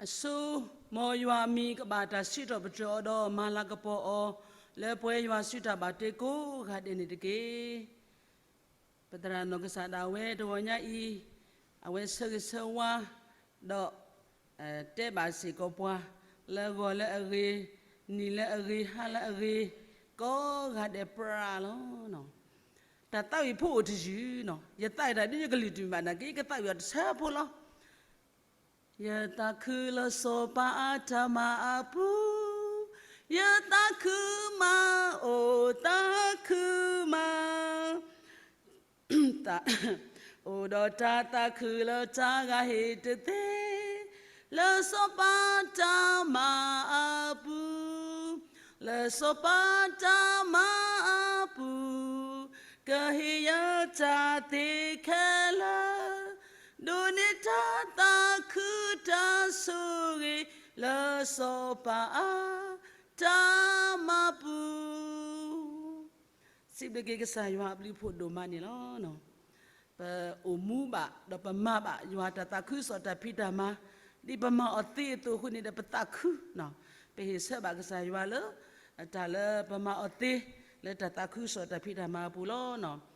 အဆိ မ်ယွၤအမံၤကဘၣ်တၢ်စံးထီၣ်ပတြၢၤအီၤဒီးမၤလၤကပီၤအီၤ လၢပှဲၤယွၤစုတၢ်ဘၣ်တ့ကိးဂၤဒဲးန့ၣ်တက့ၢ်. ပသရၣ်နီၢ်ကစၢ်ဒၣ်ဝဲတဂီၤညါအံၤ အဝဲဆၢဂ့ၤဆၢဝါ ဒီး တဲဘၣ်စ့ၢ်ကီးပှၤ လၢဂီၤလၢအဂ့ၤ, နံၤလၢအဂ့ၤ, ဟါလၢအဂ့ၤ, ကိးဂၤဒဲးပြးလီၤ. တၢ်သးဝံၣ်ဖိအိၣ်တယုၢ်နီၤ, ယသးဝံၣ်တၢ်ဒ်ယကလုၢ်တမုာ်ဘၣ်နာ်က့ ယကသးဝံၣ်အီၤတဆၢဖိလီၤ. ယသးခုလၢစီၤပၤအတၢ်မၤအပူၤ, ယသးခုမး အိၣ်သးခုမး အိၣ်ဒီးတၢ်သးခုလၢတၢ်ဂၤဟ့ၣ်တသ့, လၢစီၤပၤတၢ်မၤအပူၤ, လၢစီၤပၤတၢ်မၤအပူၤ, ကဟ့ၣ်ယၤတၢ်သ့ခဲလၢာ်, ဒိးန့ၢ်တၢ်သးခုတၢ်ဆိၣ်ဂ့ၤ လၢစီၤပၤအတၢ်မၤပူၤ စံးဘျုးက့ၤကစၢ်ယွၤအဘျုးအဖှိၣ်ဒိၣ်မးန့ၣ်လီၤ. ပအိၣ်မူဘၣ် ဒီးပမၤဘၣ်ယွၤတၢ်သးခုကစီၣ်တၢ်ဖံးတၢ်မၤ ဒ်ပမၤအီၤသ့အသိးအဃိန့ၣ်ဒီး ပသးခု, ပဟ့ၣ်ဆၢဘၣ်ကစၢ်ယွၤလၢ တၢ်လၢပမၤအီၤသ့ လၢတၢ်သးခုကစီၣ်တၢ်ဖံးတၢ်မၤအပူၤလီၤ.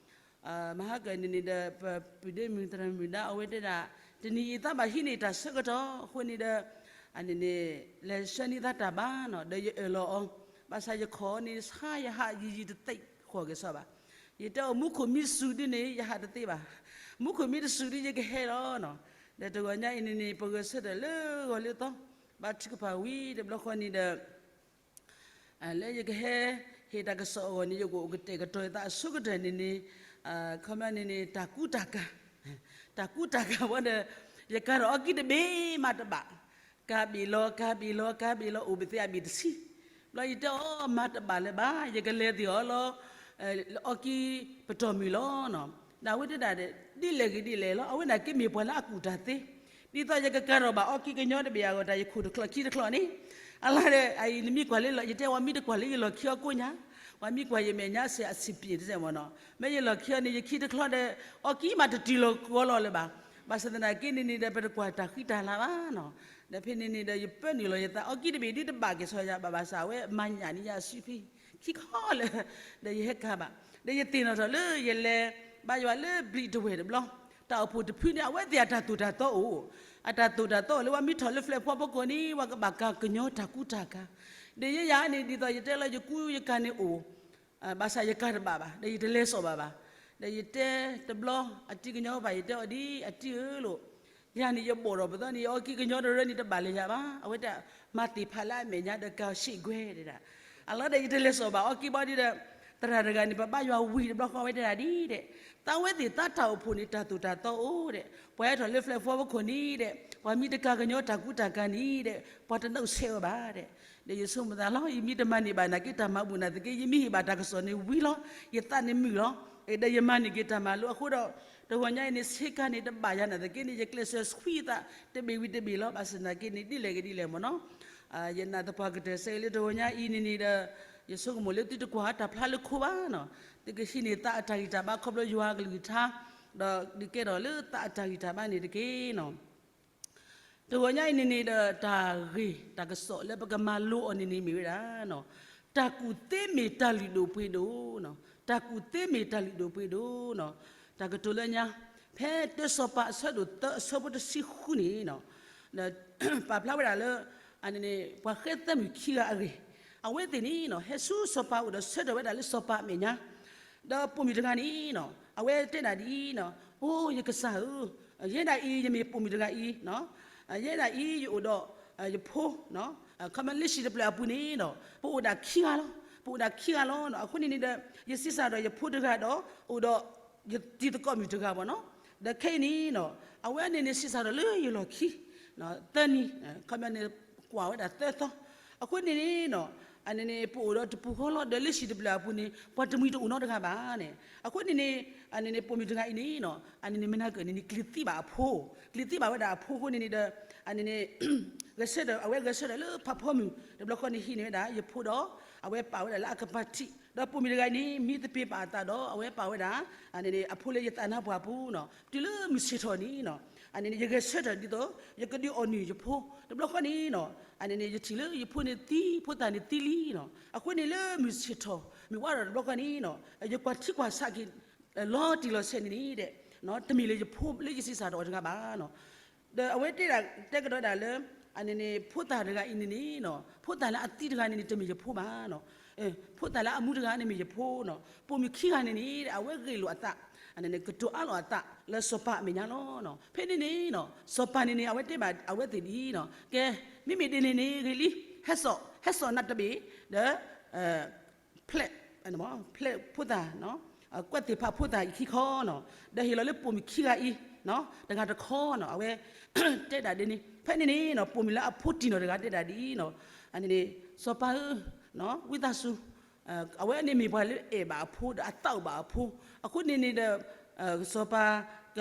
မဟါကၢန့ၣ်န့ၣ်ဒီး ပပုၢ်ဒ့မုၣ်သရၣ်မုၣ်ဒါအဝဲတဲဒၣ် တနံၤအံၤသးဘၣ်ဟံးန့ၢ်တၢ်ဆၢကတီၢ် အဃိန့ၣ်ဒီး အန့ၣ်န့ၣ် လဲၤဆှၢန့ၢ်သးတၢ်ဘါနီၤ ဒီးယအၢၣ်လီၤအီၤ ဘၣ်ဆၣ်ယခီၣ်န့ၣ် ဆါယဟးယံာ်ယံာ်တသ့ဃီၤက့ၤစီဘၣ်. ယတဲအီၤမူခိၣ်မံစူၤဒ်န့ၣ် ယဟးတသ့ဘၣ်. မူခိၣ်မံတစူၤဒ်ယကဟဲလီၤနီၤ. ဒီးတဂီၤညါအံၤန့ၣ်န့ၣ် ပဂဲၤဆၢထၢၣ်လၢဂီၤလၢသီ ဘါထုကဖၣ်ဝံၤတဘျီဃီန့ၣ်ဒီး လၢယကဟဲ ဟ့ၣ်တၢ်ကစီၣ်အဂီၢ်န့ၣ် ယကအိၣ်ကတဲာ်ကတီၤယသးအဆိကတၢၢ်န့ၣ်န့ၣ် ခီပညီန့ၣ်န့ၣ် တၢ်ကူတၢ်ကၤ, တၢ်ကူတၢ်ကၤဝဲဒီး ယကၤထီၣ်အီကံတဘ့ၣ်မးတဘၣ်, ကၤဘ့ၣ်လီၤ ကၤဘ့ၣ်လီၤ ကၤဘ့ၣ်လီၤ အိၣ်ဘ့ၣ်သ့အဘ့ၣ်တဆံ, ဘျီယတဲအီၤမၤတဘၣ်လၢၤဘၣ် ယကလဲၤသ့ၣ်အီၤလီၤ လၢအီကံပတီၢ်မုၢ်လီၤ. ဒီးအဝဲတဲဒၣ် ဒ်လဲၣ်ဂ့ၤဒ်လဲၣ်လီၤ အဝဲန့ၣ်က့မ့ၢ်ပှၤလၢအကူၣ်တၢ်သ့ ဒ်သိးယကကၤထီၣ်ဘၣ်အီကံကညီတဘ့ၣ်အဂီၢ် တၢ်ယခိၣ်တချီၣ်ခံတချီၣ်န့ၣ်, အလါဒီး အအံၤနမံကွၢ်လၢလီၤ ယတဲဝဲမံတကွၢ်လၢ ယလီၢ်ခံအီကိးညါ, ပှၤမံကွၢ်ယမဲာ်ညါစဲးအဆံးပျ့ၤတစဲးမ့ၢ်နီၤ, မ့ၢ်ယလီၢ်ခံအီၤန့ၣ် ယခံတချီၣ်ဒီး အီကံမးတတုၤလီၤကီလီၤလၢၤဘၣ်. ဘၣ်ဆၣ်သနာ်က့န့ၣ်န့ၣ်ဒီး ပတကွၢ်တၢ်ဃံတၢ်လၤဘၣ်နီၤ. ဒီးဖဲန့ၣ်န့ၣ်ဒီး ယပၢနုာ်လီၤယသး အီကံတဘ့ၣ်ဒ်တဘၣ်က့ၤစီယၤဘၣ် ဘၣ်ဆၣ်အဝဲမၤညၣ်န့ၢ်ယၤအစုဖံ ခံခီလၢာ်, ဒီးယဟဲကၤဘၣ်, ဒီးယသ့ၣ်နီၣ်ထီၣ်လၢယလဲၤ ဘါယွၤလၢဘျံးတဝဲၢ်တဘျီ, တၢ်အိၣ်ဖှိၣ်တဖုန့ၣ် အဝဲသ့ၣ်အတၢ်သိၣ်တၢ်သီအိၣ်, အတၢ်သိၣ်တၢ်သီအိၣ်လၢပှၤမ့ၢ်ထီၣ်လၢ platform ဖီခိၣ်န့ၣ် ပှၤကဘၣ်ကၤကညီတၢ်ကူတၢ်ကၤ, ဒီးယဲယၤန့ၣ် ဒ်သိးယတဲလၢယကူယကၤန့ၣ်အိၣ် ဘၣ်ဆၣ်ယကၤတဘၣ်ဘၣ် ဒီးယတလဲၤစိာ်ဘၣ်ဘၣ်, ဒီးယတဲတဘျီ အတံၤကညီဘၣ် ယတဲအီၤဒ်အတံၤဧၢလိာ်, ယၤန့ၣ်ယဘီၣ်ထီၣ်ပသီန့ၣ် ယအီကံကညီတရၢန့ၣ်တဘၣ်လၢၤယၤဘၣ်, အဝဲတၢ်မၤသ့ၣ်ဖးလၢအမဲာ်ညါဒီးကၤဆံးကွဲတဲဒၣ်, အလီၢ်ဒီးယတလဲၤစိာ်ဘၣ်အီကံဘၣ်ဒီး သရၣ်တဂၤန့ၣ် ပဘါယွၤဝံၤတဘျီဃီဝဲတဲဒၣ်ဒ်ဒီး သးဝဲသ့ၣ်သးတၢ်အိၣ်ဖှိၣ်န့ၣ် တၢ်သိၣ်တၢ်သီအိၣ်ဒီး ပှၤဟဲထီၣ်လၢ platform ဖီခိၣ်န့ၣ်ဒီး ပှၤမ့ၢ်တကၤကညီတၢ်ကူတၢ်ကၤန့ၣ်ဒီး ပှၤတနုဆဲးဝဲဘၣ်ဒီး, ဒီးယဆိကမိၣ်သးလီၤ ယမ့ၢ်တမၤန့ၢ်ဘၣ်နာ်က့ တၢ်မၤဘူၣ်နာ်သက့ ယမ့ၢ်ဟ့ၣ်ဘၣ်တၢ်ကစီၣ်န့ၣ်ဝံၤလီၤ ယသးန့ၣ်မုာ်လီၤ, ဒီးယမၤန့ၢ်က့ၤတၢ်မၤလိအဃိဒီး တဂီၤညါအံၤန့ၣ် ဆ့ကၤန့ၣ်တဘၣ်ယၤနာ်သက့န့ၣ် ယကျဲးစၢးဆှံသး တဘ့ၣ်ဝံၤတဘ့ၣ်လီၤ. ဘၣ်ဆၣ်သနာ်က့န့ၣ် ဒ်လဲၣ်ဂ့ၤဒ်လဲၣ်မ့ၢ်နီၤ ယနာ်သပှၢ်ကတၢၢ်စဲအံၤလၢတဂီၤညါအံၤန့ၣ်န့ၣ်ဒီး ယဆိကမိၣ်လၢသုတကွၢ်တၢ်ဖျါလၢခိဘၣ်နီၤ, သုကဟံးန့ၢ်သးအတၢ်ဂံၢ်တၢ်ဘါခီဖျိယွၤအကလုၢ်ကထါ, ဒီးဒုးကဲထီၣ်လၢသးအတၢ်ဂံၢ်တၢ်ဘါန့ၣ်တက့ၢ်နီၤ. တဂီၤညါအံၤန့ၣ်န့ၣ်ဒီး တၢ်ဂ့ၢ်တၢ်ကစီၣ်လၢပကမၤလိအီၤန့ၣ်န့ၣ်မ့ၢ်ဝဲဒၣ် တၢ်ကူၣ်သ့မ့ၢ်တၢ်လုၢ်ဒိၣ်ပှ့ၤဒိၣ်, တၢ်ကူၣ်သ့မ့ၢ်တၢ်လုၢ်ဒိၣ်ပှ့ၤဒိၣ်နီၤ. တၢ်ကတိၤလၢညါ ဖဲတၢစီၤပၤအဆၢဒိၣ်သၢအဆၢဖိတဆံဃုန့ၣ် ပာ်ဖျါဝဲဒၣ်လၢ အန့ၣ်န့ၣ် ပှၤဃဲသၢမုၢ်ခံဂၤအဂ့ၢ်, အဝဲသ့ၣ်န့ၣ် ဟဲဆူစီၤပၤအိၣ်ဒီးဆၢထၢၣ်ဝဲဒၣ်လၢစီၤပၤအမဲာ်ညါ, ဒီးပိာ်မုၣ်တဂၤန့ၣ် အဝဲတဲဒၣ်ဒ်အံၤ, အိ ယကစၢ်ဧၢ, ယဲဒၣ်အံၤ ယမ့ၢ်ပိာ်မုၣ်တဂၤအံၤ, ယဲဒၣ်အံၤ ယအိၣ်ဒီး ယဖိ, ခီဖျိလၢဟံၣ်တဖျၢၣ်အပူၤန့ၣ်ဒီး ပအိၣ်ဒၣ်ခံဂၤလီၤ, ပအိၣ်ဒၣ်ခံဂၤလီၤ. အဃိန့ၣ်န့ၣ်ဒီး ယဆံးစၢ်ဒီးယဖိတဂၤဒီး အိၣ်ဒီး ယတံၤသကိးမုၣ်တဂၤဘၣ်နီၤ, ဒီးခဲအံၤန့ၣ် အဝဲန့ၣ်န့ၣ်ဆံးစၢ်ဒီးလၢယလီၢ်ခံ သၢနံၣ်, ခီပညီန့ၣ် ကွၢ်ဝဲဒၣ်သၢသီ, အဃိန့ၣ်န့ၣ် အန့ၣ်န့ၣ် ပအိၣ်ဒီးတပူၤဃီလီၤ ဒီးလၢဟံၣ်တဖျၢၣ်အပူၤန့ၣ် ပှၤတမှံၤတအိၣ်နီတဂၤဘၣ်န့ၣ်, အဃိန့ၣ်န့ၣ် အန့ၣ်န့ၣ် ပိာ်မုၣ်တဂၤအံၤန့ၣ် အန့ၣ်န့ၣ် မနၤကၢၣ်န့ၣ်န့ၣ် ကျံၤသံဘၣ်အဖိ, ကျံၤသံဘၣ်ဝဲဒၣ်အဖိအဃိန့ၣ်န့ၣ်ဒီး အန့ၣ်န့ၣ် ဂဲၤဆၢထၢၣ် အဝဲဂဲၤဆၢထၢၣ်လၢဖးဖီမုၢ် တဘျီဃီန့ၣ်ဟံးန့ၢ်ဝဲဒၣ် ယဖိဒီး အဝဲပာ်ဝဲဒၣ်လၢအကပၤထံး ဒီးပိာ်မုၣ်တဂၤအံၤန့ၣ် မံသပ့ၤပာ်အသးဒီး အဝဲပာ်ဝဲဒၣ် အဖိလၢယသးနါပှၢ်ပူၤနီၤ, တုၤလၢမုၢ်ဆ့ၣ်ထီၣ်န့ၣ်နီၤ ယဂဲၤဆၢထၢၣ်ဒ်သိး ယကဒုးအီၣ်နုၢ်ယဖိ တဘျီဃီန့ၣ်နီၤ အန့ၣ်န့ၣ် ယထံၣ်လၢယဖိန့ၣ်သံ ဖိသၣ်န့ၣ်သံလံနီၤ အဃိန့ၣ်လၢမုၢ်ဆ့ၣ်ထီၣ် မုၢ်ဝါထီၣ်တဘျီဃီန့ၣ်နီၤ ယကွၢ်ထံကွၢ်ဆးက့ၤ လီၤတံၢ်လီၤဆဲးန့ၣ်န့ၣ်ဒီး တမ့ၢ်လၢယဖိလၢယဆံးစၢ်တအီၣ်တဂၤဘၣ်နီၤ ဒီးအဝဲတဲဒၣ် တဲကဒီးဒၣ်လၢ အန့ၣ်န့ၣ် ဖိသၣ်တဂၤအံၤန့ၣ်န့ၣ်နီၤ ဖိသၣ်လၢအသံတဂၤန့ၣ်န့ၣ် တမ့ၢ်ယဖိဘၣ်နီၤ ဖိသၣ်လၢအမူတဂၤန့ၣ်မ့ၢ်ယဖိနီၤ ပိာ်မုၣ်ခံဂၤန့ၣ်န့ၣ် အဝဲဂ့ၢ်လိာ်အသး အန့ၣ်န့ၣ် ကတိၤအါလိာ်အသးလၢစီၤပၤအမဲာ်ညါလီၤ. ဖဲန့ၣ်န့ၣ်နီၤ စီၤပၤန့ၣ်န့ၣ် အဝဲတဲဘၣ်အဝဲသ့ၣ်ဒ်အံၤနီၤ ကဲ မ့မ့ၢ်ဒ်န့ၣ်န့ၣ်ဂ့ၤလံ ဟဲစိာ် ဟဲစိာ်နးတဘ့ၣ် ဒီး ဖျဲး ဖျဲးဖိသၣ် ကွၢ်သ့ၣ်ဖးဖိသၣ်အံၤခံခီနီၤ ဒီးဟ့ၣ်လီၤလၢပိာ်မုၣ်ခံဂၤအံၤ တဂၤတခီနီၤ အဝဲ တဲဒၣ်ဒ်န့ၣ် ဖဲန့ၣ်န့ၣ်နီၤ ပိာ်မုၣ်လၢအဖိတံၢ်နီၢ်တဂၤတဲဒၣ်ဒ်အံၤနီၤ အန့ၣ်န့ၣ် စီၤပၤဧၢ ဝံသးစူၤ အဝဲန့ၣ်မ့ၢ်ပှၤလၢအဲၣ်ဘၣ်အဖိ ဒီးအသးအိၣ်ဘၣ်အဖိ အဃိန့ၣ်န့ၣ်ဒီး စီၤပၤ က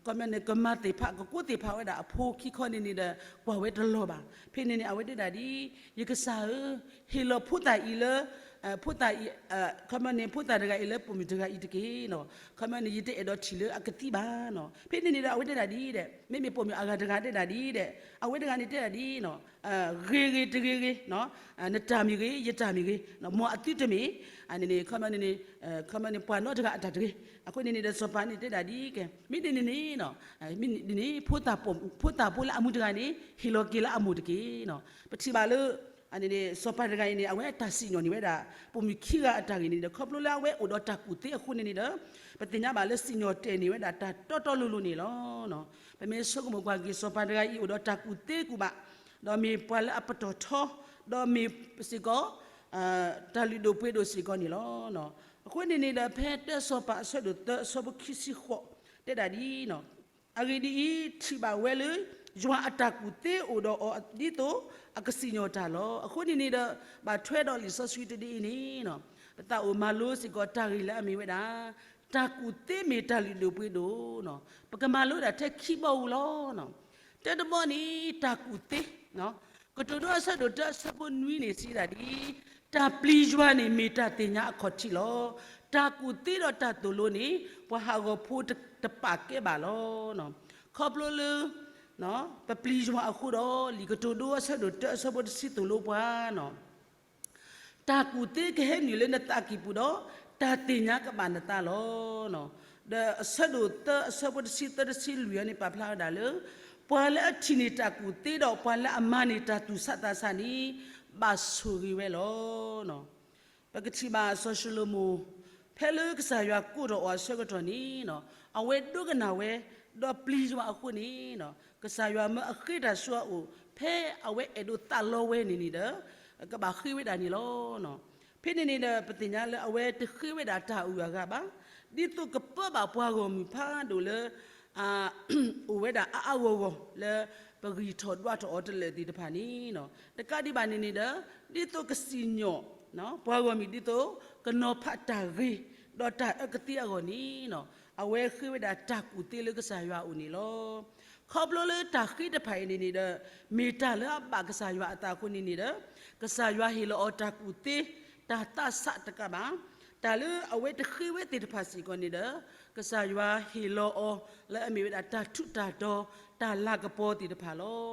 ကမၤန့ၣ် ကမၤသ့ၣ်ဖး ကကိးသ့ၣ်ဖးဝဲဒၣ်အဖိခံခီန့ၣ်န့ၣ်ဒီး ကွၢ်ဝဲတလီၤဘၣ်. ဖဲန့ၣ်န့ၣ် အဝဲတဲဒၣ်ဒ်အံၤ, ယကစၢ်ဧၢ, ဟ့ၣ်လီၤဖိသၣ်အံၤလၢ ဖိသၣ်အံၤ ခီမီန့ၣ် ဖိသၣ်တဂၤအံၤလၢပိာ်မုၣ်တဂၤအံၤတက့ၢ်နီၤ. ခီမီန့ၣ် ယတအဲၣ်ဒိးထံၣ်လၢအကသံဘၣ်နီၤ. ဖဲန့ၣ်န့ၣ်ဒီး အဝဲတဲဒၣ်ဒ်အံၤဒီး မ့မ့ၢ်ပိာ်မုၣ်အဂၤတဂၤတဲဒၣ်ဒ်အံၤဒီး အဝဲတဂၤန့ၣ်တဲဒၣ်ဒ်အံၤနီၤ, ဂ့ၤဂ့ၤတဂ့ၤဂ့ၤ နတၢ်မ့ၢ်ဂ့ၤ ယတၢ်မ့ၢ်ဂ့ၤ မ်အသုတမ့ၢ် အန့ၣ်န့ၣ် ခီမီန့ၣ် ခီမီန့ၣ် ပှၤနီတဂၤအတၢ်တဂ့ၤ. အဃိန့ၣ်န့ၣ်ဒီး စီၤပၤန့ၣ်တဲဒၣ်ဒ်အံၤကဲ, မ့ၢ်ဒ်န့ၣ်န့ၣ် မ့ၢ်ဒ်န့ၣ် ဖိသၣ်ဖိလၢအမူတဂၤန့ၣ် ဟ့ၣ်လီၤက့ၤလၢအမိၢ်တက့ၢ်နီၤ. ပထံၣ်ဘၣ်လၢ အန့ၣ်န့ၣ် စီၤပၤတဂၤအံၤန့ၣ် အဝဲတၢ်စံၣ်ညီၣ်န့ၢ်ဝဲဒၣ် ပိာ်မုၣ်ခံဂၤအတၢ်ဂ့ၢ်န့ၣ်ဒီး ခီဖျိလၢအဝဲအိၣ်ဒီးတၢ်ကူၣ်သ့အဃိန့ၣ်န့ၣ်ဒီး ပသ့ၣ်ညါဘၣ်လၢစံၣ်ညီၣ်တဲာ်န့ၢ်ဝဲဒၣ်တၢ်တီတီလိၤလိၤန့ၣ်လီၤ. ပမ့ၢ်ဆိကမိၣ်ကွၢ်က့ၤ စီၤပၤတဂၤအံၤအိၣ်ဒီးတၢ်ကူၣ်သ့ကူၣ်ဘၣ် ဒီးမ့ၢ်ပှၤလၢအပတီၢ်ထီ ဒီးမ့ၢ်စ့ၢ်ကီး တၢ်လုၢ်ဒိၣ်ပှ့ၤဒိၣ်စ့ၢ်ကီးန့ၣ်လီၤ. အဃိန့ၣ်န့ၣ်ဒီး ဖဲတၢစီၤပၤအဆၢဒိၣ်သၢအဆၢဖိခံဆံဃိး တဲဒၣ်ဒ်အံၤ, အဂ့ၢ်ဒ်အံၤ, ထံၣ်ဘၣ်ဝဲလၢ ယွၤအတၢ်ကူၣ်သ့အိၣ်ဒီးအီၤဒ်သိးအကစံၣ်ညီၣ်တၢ်လီၤ. အဃိန့ၣ်န့ၣ်ဒီး ဘၣ်ထွဲဒီးလံာ်စီဆှံတဒ်အံၤန့ၣ် ပသးအိၣ်မၤလိစ့ၢ်ကီးတၢ်ဂ့ၢ်လၢအမ့ၢ်ဝဲဒၣ် တၢ်ကူၣ်သ့မ့ၢ်တၢ်လုၢ်ဒိၣ်ပှ့ၤဒိၣ်နီၤ. ပကမၤလိဒၣ်ထဲခံဘီပူၤလီၤ. တၢတဘီန့ၣ် တၢ်ကူၣ်သ့, ကတိၤဒိအဆၢဒိၣ်တၢအဆၢဖိနွံန့ၣ် စံးဒၣ်ဒ်အံၤ, တၢ်ပျံၤယွၤန့ၣ်မ့ၢ်တၢ်သ့ၣ်ညါအခီၣ်ထံးလီၤ. တၢ်ကူၣ်သ့ဒီးတၢ်သိၣ်လိန့ၣ် ပှၤဟးဂီၤဖိတပာ်ကဲဘၣ်လီၤ. ခီဖျိလၢ ပပျံၤယွၤအဃိဒီး လံာ်ကတိၤဒိအဆၢဒိၣ်တၢအဆၢဖိတဆံသိၣ်လိပှၤနီၤ တၢ်ကူၣ်သ့ကဟဲနုာ်လၢနသးကံၢ်ပူၤဒီး တၢ်သ့ၣ်ညါကဘၣ်နသးလီၤ. ဒီးအဆၢဒိၣ်သၢအဆၢဖိတဆံသၢတဆံလွံၢ်အံၤန့ၣ် ပာ်ဖျါဝဲဒၣ်လၢ ပှၤလၢအထံၣ်န့ၢ်တၢ်ကူၣ်သ့ဒီး ပှၤလၢအမၤန့ၢ်တၢ်သူၣ်ဆးသးဆးန့ၣ် ဘၣ်ဆိၣ်ဂ့ၤဝဲလီၤ. ပကထံၣ်ဘၣ်စီၤၡလိၤမိၣ် ဖဲလၢကစၢ်ယွၤကိးထီၣ်အီၤအဆၢကတီၢ်န့ၣ် အဝဲဒိကနၣ်ဝဲ ဒီးပျံၤယွၤအဃိန့ၣ် ကစၢ်ယွၤမၢအဃ့တၢ်ဆူအအိၣ် ဖဲအဝဲအဲၣ်ဒိးသးလီဝဲန့ၣ်န့ၣ်ဒီး ကဘၣ်ဃ့ဝဲဒၣ်န့ၣ်လီၤ. ဖဲန့ၣ်န့ၣ်ဒီး ပသ့ၣ်ညါလၢအဝဲတဃ့ဝဲဒၣ်တၢ်အုၣ်အဂၤဘၣ်, ဒ်သိးကပၢဘၣ်ပှၤဂီၢ်မုၢ်ဖးဒိၣ်လၢ အိၣ်ဝဲဒၣ်အါအါဂီၢ်ဂီၢ်လၢ ပဂံၢ်ထီၣ်ဒွးထီၣ်အီၤတလၢာ်သ့ၣ်တဖၣ်န့ၣ် တကးဒံးဘၣ်န့ၣ်န့ၣ်ဒီး ဒ်သိးကစံၣ်ညီၣ် ပှၤဂီၢ်မုၢ်ဒ်သိး ကနီၤဖးတၢ်ဂ့ၤ ဒီးတၢ်အၢကသ့အဂီၢ်န့ၣ် အဝဲဃ့ဝဲဒၣ်တၢ်ကူၣ်သ့လၢကစၢ်ယွၤအအိၣ်န့ၣ်လီၤ. ခီဖျိလၢတၢ်ဃ့တဖၣ်အံၤန့ၣ်န့ၣ်ဒီး မ့ၢ်တၢ်လၢအဘၣ်ကစၢ်ယွၤအသးအဃိန့ၣ်န့ၣ်ဒီး ကစၢ်ယွၤဟ့ၣ်လီၤအီၤတၢ်ကူၣ်သ့ တၢ်သးဆးတကးဘၣ် တၢ်လၢအဝဲတဃ့ဝဲသ့ၣ်တဖၣ်စ့ၢ်ကီးန့ၣ်ဒီး ကစၢ်ယွၤဟ့ၣ်လီၤအီၤလၢအမ့ၢ်ဝဲဒၣ်တၢ်ထူးတၢ်တီၤ တၢ်လၤကပီၤသ့ၣ်တဖၣ်လီၤ.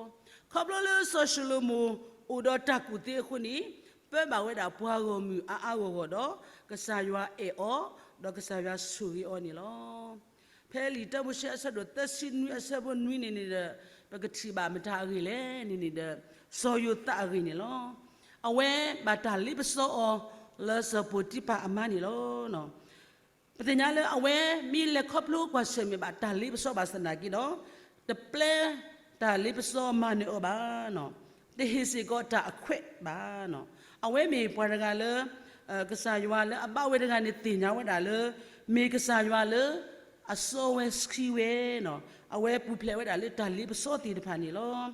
ခီဖျိလၢစီၤၡလိၤမိၣ်အိၣ်ဒီးတၢ်ကူၣ်သ့အဃိန့ၣ် ပၢဘၣ်ဝဲဒၣ်ပှၤဂီၢ်မုၢ်အါအါဂီၢ်ဂီၢ်ဒီး ကစၢ်ယွၤအဲၣ်အီၤ ဒီးကစၢ်ယွၤဆိၣ်ဂ့ၤအီၤန့ၣ်လီၤ. ဖဲလံာ်တၢမိၤၡ့အဆၢဒိၣ်သၢဆံနွံအဆၢဖိနွံန့ၣ်န့ၣ်ဒီး ပကထံၣ်ဘၣ်မတၤအဂ့ၢ်လဲၣ်န့ၣ်န့ၣ်ဒီး စီၤယိၤသးအဂ့ၢ်န့ၣ်လီၤ. အဝဲဘၣ်တၢ်လ့ပစီအီၤလၢစီၤပိၤတံဖၤအမါန့ၣ်လီၤ. ပသ့ၣ်ညါလၢအဝဲမ့ၢ်လဲၤခီဖျိကွၢ်ဆၢၣ်မဲာ်ဘၣ်တၢ်လ့ပစီဘၣ်ဆၣ်သနာ်က့ဒီး တပျဲတၢ်လ့ပစီမၤနၢၤအီၤဘၣ်, တဟ့ၣ်စ့ၢ်ကီးတၢ်အခွဲးဘၣ်. အဝဲမ့ၢ်ပှၤတဂၤလၢ ကစၢ်ယွၤလၢအဘၣ်ဝဲတဂၤန့ၣ်သ့ၣ်ညါဝဲဒၣ်လၢ မ့ၢ်ကစၢ်ယွၤလၢအစီဝဲဆှံဝဲနီၤ, အဝဲပူၤဖျဲးဝဲဒၣ်လၢတၢ်လ့ပစီသ့ၣ်တဖၣ်န့ၣ်လီၤ.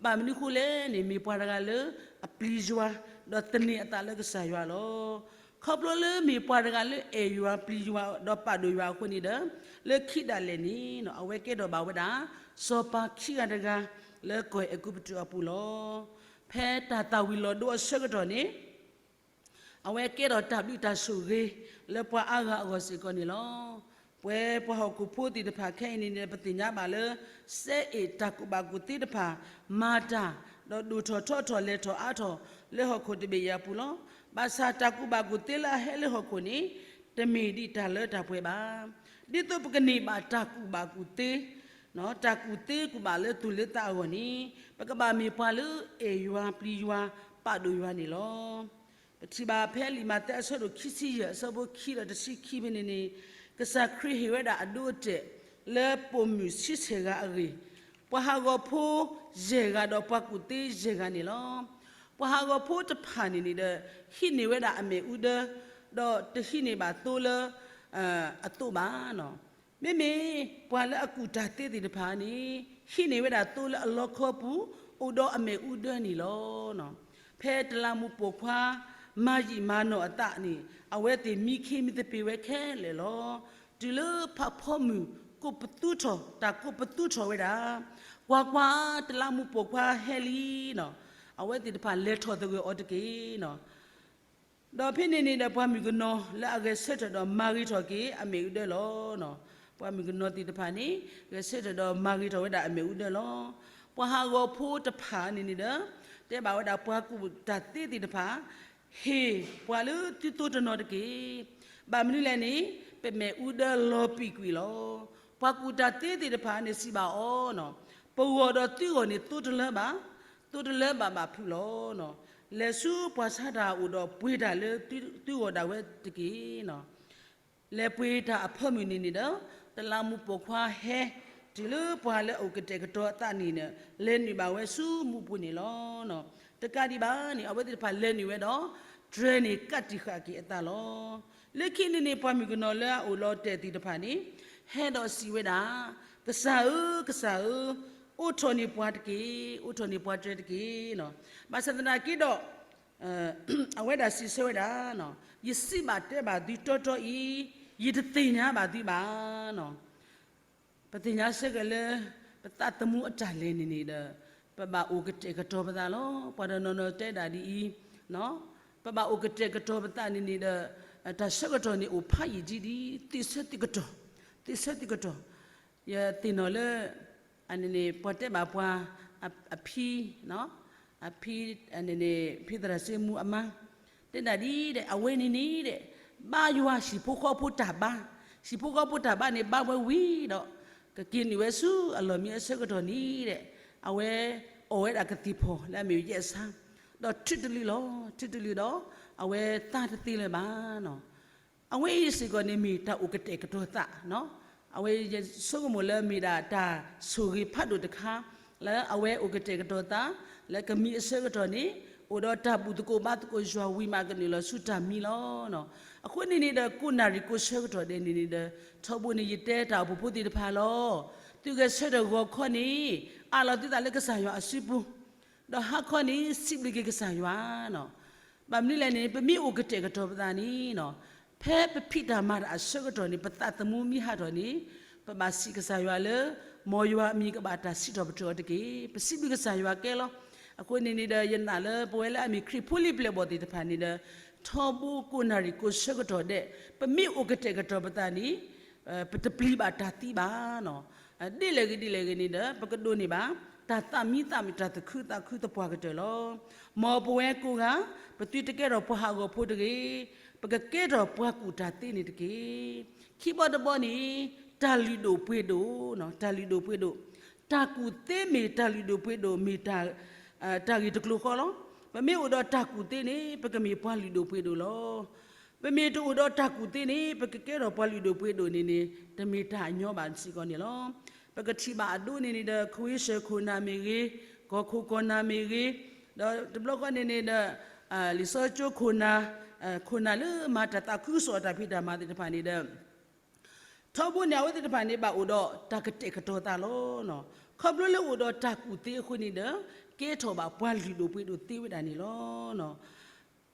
ဘၣ်မနုၤဃိလဲၣ်န့ၣ် မ့ၢ်ပှၤတဂၤလၢအပျံၤယွၤ ဒီးသန့ၤအသးလၢကစၢ်ယွၤလီၤ. ခီဖျိလၢမ့ၢ်ပှၤတဂၤလၢအဲၣ်ယွၤပျံၤယွၤ ဒီးပာ်ဒိၣ်ယွၤအဃိန့ၣ်ဒီး လၢခံဒၣ်လဲာ်န့ၣ် အဝဲကဲထီၣ်ဘၣ်ဝဲဒၣ် စီၤပၤခံဂၤတဂၤ လၢကီၢ်အဲၤကူပတူးအပူၤလီၤ. ဖဲတၢ်သၣ်ဝံၤလီၤဒိအဆၢကတီၢ်န့ၣ် အဝဲကဲထီၣ်တၢ်ဘျုးတၢ်ဆိၣ်ဂ့ၤ လၢပှၤအါဂၤအဂီၢ်စ့ၢ်ကီးန့ၣ်လီၤ. ပဝဲပှၤဟီၣ်ခိၣ်ဖိသ့ၣ်တဖၣ်ခဲအံၤန့ၣ် ပသ့ၣ်ညါဘၣ်လၢ စဲအ့ၣ်တၢ်ကူၣ်ဘၣ်ကူၣ်သ့တဖၣ် မၤတၢ် ဒီးဒိၣ်ထီၣ်ထီထီၣ်လဲၤထီၣ်အါထီၣ် လၢဟီၣ်ခိၣ်တဘ့ၣ်အံၤအပူၤလီၤ. ဘၣ်ဆၣ်တၢ်ကူၣ်ဘၣ်ကူၣ်သ့လၢအဟဲလၢဟီၣ်ခိၣ်န့ၣ် တမ့ၢ်ဒ်တၢ်လၢတၢ်ပှဲၤဘၣ်. ဒ်သိးပကန့ၢ်ဘၣ်တၢ်ကူၣ်ဘၣ်ကူၣ်သ့ တၢ်ကူၣ်သ့ကူၣ်ဘၣ်လၢသူၣ်လၢသးအဂီၢ်န့ၣ် ပကဘၣ်မ့ၢ်ပှၤလၢအဲၣ်ယွၤပျံၤယွၤပာ်ဒိၣ်ယွၤန့ၣ်လီၤ. ပထံၣ်ဘၣ်ဖဲလံာ်မးသဲအဆၢဒိၣ်ခံဆံယဲၢ်အဆၢဖိခံဒီးတဆံခံဖဲန့ၣ်န့ၣ် ကစၢ်ခရံာ်ဟ့ၣ်ဝဲဒၣ်အဒိအတဲာ် လၢပိာ်မုၣ်ဆံဆဲၣ်ဂၤအဂ့ၢ်, ပှၤဟးဂီၤဖိယဲၢ်ဂၤဒီးပှၤကူၣ်သ့ယဲၢ်ဂၤန့ၣ်လီၤ. ပှၤဟးဂီၤဖိတဖၣ်န့ၣ်န့ၣ်ဒီး ဟံးန့ၢ်ဝဲဒၣ်အမ့ၣ်အူဒၢ, ဒီးတဟံးန့ၢ်ဘၣ်သိလၢ အသိးဘၣ် မ့မ့ၢ်ပှၤလၢအကူၣ်တၢ်သ့သ့ၣ်တဖၣ်န့ၣ် ဟံးန့ၢ်ဝဲဒၣ်သိလၢအလီခီပူၤ အိၣ်ဒီးအမ့ၣ်အူဒၢန့ၣ်လီၤ. ဖဲတလးမူးပိာ်ခွါ မၤယံာ်မၤနီၢ်အသးန့ၣ် အဝဲသ့ၣ်မံခ့မံသပ့ၤဝဲခဲလၢာ်လီၤ. တုၤလၢဖးဖီမုၢ်ကိးပသူထီၣ် တၢ်ကိးပသူထီၣ်ဝဲဒၣ်, ကွၢ်ကွၢ်, တလးမူးပိာ်ခွါဟဲလံနီၤ, အဝဲသ့ၣ်တဖၣ်လဲၤထီၣ်သဂၢၢ်အီၤတက့ၢ်နီၤ. ဒီးဖဲန့ၣ်န့ၣ်ဒီး ပှၤမုၣ်ကနီၤလၢအဂဲၤဆၢထၢၣ်ဒီးမၤဂ့ၤထီၣ်က့ၤအမ့ၣ်အူဒၢလီၤ. ပှၤမုၣ်ကနီၤသ့ၣ်တဖၣ်န့ၣ် ဂဲၤဆၢထၢၣ်ဒီးမၤဂ့ၤထီၣ်ဝဲဒၣ်အမ့ၣ်အူဒၢလီၤ. ပှၤဟးဂီၤဖိတဖၣ်န့ၣ်န့ၣ်ဒီး တဲဘၣ်ဝဲဒၣ်ပှၤကူၣ်တၢ်သ့သ့ၣ်တဖၣ်, ဟ့ၣ်ပှၤလၢသုသိတနီၤတက့ၢ်. ဘၣ်မနုၤလဲၣ်န့ၣ် ပမ့ၣ်အူဒၢလီၤပံာ်ကွံာ်လီၤ. ပှၤကူၣ်တၢ်သ့သ့ၣ်တဖၣ်န့ၣ်စံးဘၣ်အီၤ, ပဂီၢ်ဒီးသုဂီၢ်န့ၣ်သိတလၢဘၣ်, သိတလၢဘၣ်ဘၣ်ဖုးလီၤ. လဲၤဆူပှၤဆါတၢ်အအိၣ်ဒီးပှ့ၤတၢ်လၢသုဂီၢ်ဒၣ်ဝဲတက့ၢ်. လဲၤပှ့ၤတၢ်အဖၢမုၢ်န့ၣ်န့ၣ်ဒီး တလးမူးပိာ်ခွါဟဲ, တုၤလၢပှၤလၢအအိၣ်ကတဲာ်ကတီၤအသးန့ၣ် လဲၤနုာ်ဘၣ်ဝဲဆူမူးပူၤန့ၣ်လီၤ. တကးဒံးဘၣ်န့ၣ် အဝဲသ့ၣ်တဖၣ်လဲၤနုာ်ဝဲဒီး တြဲၤန့ၢ်ကးတံာ်ဃာ်က့ၤအသးလီၤ. လၢခံန့ၣ်န့ၣ် ပှၤမုၣ်ကနီၤလၢအအိၣ်လီၤတဲာ်သ့ၣ်တဖၣ်န့ၣ် ဟဲဒီးစံးဝဲဒၣ်, ကစၢ်ဧၢ, ကစၢ်ဧၢ, အိးထီၣ်န့ၢ်ပှၤတက့ၢ်, အိးထီၣ်န့ၢ်ပှၤတြဲၤတက့ၢ်. ဘၣ်ဆၣ်သနာ်က့ဒီး အဝဲဒၣ်စံးဆၢဝဲဒၣ်, ယစံးဘၣ်တဲဘၣ်သုတီတီအံၤ, ယတသ့ၣ်ညါဘၣ်သုဘၣ်. ပသ့ၣ်ညါစ့ၢ်ကီးလၢ ပသးသမူအတၢ်လဲၤန့ၣ်န့ၣ်ဒီး ပဘၣ်အိၣ်ကတဲာ်ကတီၤပသးလီၤ. ပှၤတနီၤနီၤတဲဒၣ်ဒ်အံၤ, ပဘၣ်အိၣ်ကတဲာ်ကတီၤပသးန့ၣ်န့ၣ်ဒီး တၢ်ဆၢကတီၢ်န့ၣ်အိၣ်ဖးယံာ်ဒ်ဒ် သ့ၣ်ဆၢသ့ၣ်ကတီၢ်, သ့ၣ်ဆၢသ့ၣ်ကတီၢ်. ယသ့ၣ်နီၣ်လၢ အန့ၣ်န့ၣ် ပှၤတဲဘၣ်ပှၤ အဖံ အဖံ အန့ၣ်န့ၣ် ဖံသရၣ်စ့မူအမါ တဲဒၣ်ဒ်ဒီး အဝဲန့ၣ်န့ၣ်ဒီး ဘါယွၤဟံၣ်ဖိဃီဖိတၢ်ဘါ, ဟံၣ်ဖိဃီဖိတၢ်ဘါန့ၣ် ဘါဝဲဝံၤဒီး ကက့ၤနုာ်ဝဲဆူအလီၢ်မံအဆၢကတီၢ်န့ၣ်ဒီး အဝဲအီၣ်ဝဲဒၣ်ကသံၣ်ဖီၣ်လၢအမ့ၢ်ယဲၢ်ဆါ, ဒီးထုးတလံာ်လီၤ, ထုးတလံာ်ဒီး အဝဲသါတသ့လၢၤဘၣ်နီၤ. အဝဲအံၤစ့ၢ်ကီးန့ၣ်မ့ၢ်တၢ်အိၣ်ကတဲာ်ကတီၤသး, အဝဲယဆိကမိၣ်လၢမ့ၢ်ဒၣ်တၢ်ဆိၣ်ဂ့ၤဖးဒိၣ်တခါ လၢအဝဲအိၣ်ကတဲာ်ကတီၤသး လၢကမံအဆၢကတီၢ်န့ၣ် အိၣ်ဒီးတၢ်ဘူၣ်သကိးဘါသကိးယွၤဝံၤမးကနုာ်လီၤဆူတၢ်မံလီၤ. အဃိန့ၣ်န့ၣ်ဒီး ကိးနၣ်ရံၣ်ကိးဆၢကတီၢ်ဒဲးန့ၣ်န့ၣ်ဒီး ထီဘိန့ၣ်ယတဲတၢ်အိၣ်ဖှိၣ်ဖိသ့ၣ်တဖၣ်လီၤ. သုဂဲၤဆၢထၢၣ်ဂီၤခီန့ၣ် အးလီၤသုသးလၢကစၢ်ယွၤအစုပူၤ ဒီးဟါခီန့ၣ် စံးဘျုးက့ၤကစၢ်ယွၤနီၤ. ဘၣ်မနုၤလဲၣ်န့ၣ် ပမ့ၢ်အိၣ်ကတဲာ်ကတီၤပသးန့ၣ်နီၤ, ဖဲပဖံးတၢ်မၤတၢ်အဆၢကတီၢ်န့ၣ် ပသးသမူမံဟးထီၣ်န့ၣ် ပဘၣ်စံးကစၢ်ယွၤလၢ မ်ယွၤအမံၤကဘၣ်တၢ်စံးထီၣ်ပတြၢၤအီၤတက့ၢ်. ပစံးဘျုးကစၢ်ယွၤကဲလီၤ. အဃိန့ၣ်န့ၣ်ဒီး ယနာ်လၢပဝဲလၢအမ့ၢ်ခရံာ်ဖိလံၤပျဲၢ်ဘီၣ်သ့ၣ်တဖၣ်န့ၣ်ဒီး ထီဘိကိးနၣ်ရံၣ်ကိးဆၢကတီၢ်ဒဲး ပမ့ၢ်အိၣ်ကတဲာ်ကတီၤပသးန့ၣ် ပတပျံၤဘၣ်တၢ်သံဘၣ်နီၤ. ဒ်လဲၣ်ဂ့ၤဒ်လဲၣ်ဂ့ၤန့ၣ်ဒီး ပကဒိးန့ၢ်ဘၣ် တၢ်သးမံသးမုာ် တၢ်သူၣ်ခုသးခုသပှၢ်ကတၢၢ်လီၤ. မ်ပဝဲကိးဂၤ ပသုတကဲထီၣ်ပှၤဟးဂီၤဖိတဂ့ၤ, ပကကဲထီၣ်ပှၤကူၣ်တၢ်သ့န့ၣ်တက့ၢ်. ခံဘီတဘီန့ၣ် တၢ်လုၢ်ဒိၣ်ပှ့ၤဒိၣ်, တၢ်လုၢ်ဒိၣ်ပှ့ၤဒိၣ်, တၢ်ကူၣ်သ့မ့ၢ်တၢ်လုၢ်ဒိၣ်ပှ့ၤဒိၣ်မ့ၢ် တၢ်ဂ့ၢ်တကျိၤဃီလီၤ. ပမ့ၢ်အိၣ်ဒီးတၢ်ကူၣ်သ့န့ၣ် ပကမ့ၢ်ပှၤလုၢ်ဒိၣ်ပှ့ၤဒိၣ်လီၤ. ပမ့ၢ်တအိၣ်ဒီးတၢ်ကူၣ်သ့န့ၣ် ပကကဲထီၣ်ပှၤလုၢ်ဒိၣ်ပှ့ၤဒိၣ်န့ၣ်န့ၣ် တမ့ၢ်တၢ်အညီဘၣ်စ့ၢ်ကီးန့ၣ်လီၤ. ပကထံၣ်ဘၣ်အဒိန့ၣ်န့ၣ်ဒီး ခဝ့ၡၢၣ်ခိၣ်နၢ်မ့ၢ်ဂ့ၤ, ကီၢ်ခိၣ်ကီၢ်နၢ်မ့ၢ်ဂ့ၤ, ဒီးတဘျီဃီန့ၣ်န့ၣ်ဒီး လံာ်စီဆှံကၠိခိၣ်နၢ်, ခိၣ်နၢ်လၢမၤတၢ်သးခုကစီၣ်အတၢ်ဖံးတၢ်မၤသ့ၣ်တဖၣ်န့ၣ်ဒီး ထီဘိန့ၣ် အဝဲသ့ၣ်တဖၣ်န့ၣ် ဘၣ်အိၣ်ဒီးတၢ်ကတဲာ်ကတီၤသးလီၤ. ခီဖျိလၢအိၣ်ဒီးတၢ်ကူၣ်သ့အဃိန့ၣ်ဒီး ကဲထီၣ်ဘၣ်ပှၤလုၢ်ဒိၣ်ပှ့ၤဒိၣ်သ့ဝဲဒၣ်န့ၣ်လီၤ.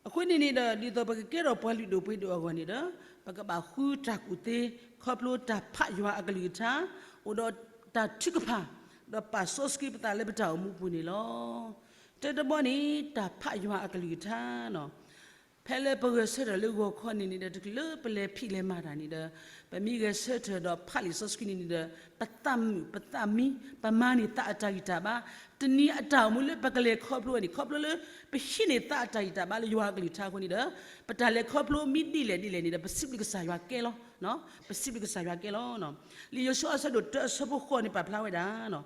အဃိန့ၣ်န့ၣ်ဒီး ဒ်သိးပကကဲထီၣ်ပှၤလုၢ်ဒိၣ်ပှ့ၤဒိၣ်အဂီၢ်န့ၣ်ဒီး ပကဘၣ်ဃုတၢ်ကူၣ်သ့ ခီဖျိတၢ်ဖးယွၤအကလုၢ်ကထါ, အိၣ်ဒီးတၢ်ထုကဖၣ်, ဒီးပာ်စီဆှံပသးလၢပတၢ်အိၣ်မူပူၤန့ၣ်လီၤ. တၢတဘီန့ၣ် တၢ်ဖးယွၤအကလုၢ်ကထါနီၤ. ဖဲလၢပဂဲၤဆၢထၢၣ်လၢဂီၤခီန့ၣ်န့ၣ်ဒီး တချုးလၢပလဲၤဖံးလဲၤမၤတၢ်န့ၣ်ဒီး ပမ့ၢ်ဂဲၤဆၢထၢၣ်ဒီးဖးလံာ်စီဆှံန့ၣ်န့ၣ်ဒီး ပသးမုာ်ပသးမံ ပမၤန့ၢ်သးအတၢ်ဂံၢ်တၢ်ဘါ, တနံၤအတၢ်အိၣ်မူလၢပကလဲၤခီဖျိဝဲန့ၣ် ခီဖျိလၢ ပဟံးန့ၢ်သးအတၢ်ဂံၢ်တၢ်ဘါလၢယွၤအကလုၢ်ကထါအဃိန့ၣ်ဒီး ပတၢ်လဲၤခီဖျိမ့ၢ်ဒ်လဲၣ်ဒ်လဲၣ်န့ၣ်ဒီး ပစံးဘျုးကစၢ်ယွၤကဲလီၤ. ပစံးဘျုးကစၢ်ယွၤကဲလီၤ. လံာ်ယိၤၡူအဆၢဒိၣ်တၢအဆၢဖိဃိးန့ၣ် ပာ်ဖျါဝဲဒၣ် လံာ်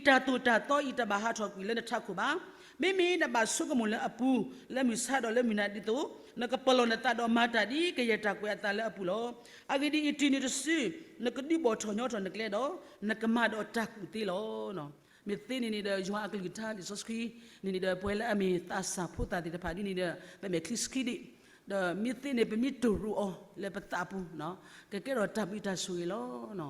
တၢ်သိၣ်တၢ်သီအံၤ တဘၣ်ဟးထီၣ်ကွံာ်လၢနထးခိၣ်ဘၣ်. မ့မ့ၢ်နဘၣ်ဆိကမိၣ်လၢအပူၤ, လၢမုၢ်ဆါဒီးလၢမုၢ်နၤဒ်သိး, နကပလီၢ်နသးဒီးမၤတၢ်ဒ်ကယဲၢ်တၢ်ကွဲးအသးလၢအပူၤလီၤ. အဂ့ၢ်ဒ်အံၤ, တုၤနုၤတစု, နကဒုးဘီၣ်ထီၣ်ညီထီၣ်နကျဲဒီး, နကမၤဒီးတၢ်ကူၣ်သ့လီၤ. မ့ၢ်သ့န့ၣ်န့ၣ်ဒီး ယွၤအကလုၢ်ကထါလံာ်စီဆှံန့ၣ်န့ၣ်ဒီး ပဝဲလၢအမ့ၢ်သးစၢ်ဖိသၣ်သ့ၣ်တဖၣ်ဒ်န့ၣ်ဒီး ပမဲာ်ချံစခံဒံး, ဒီးမ့ၢ်သ့န့ၣ် ပမ့ၢ်တိၢ်ရူးအီၤလၢပသးပူၤ, ကကဲထီၣ်တၢ်ဘျုးတၢ်ဆိၣ်ဂ့ၤလီၤ.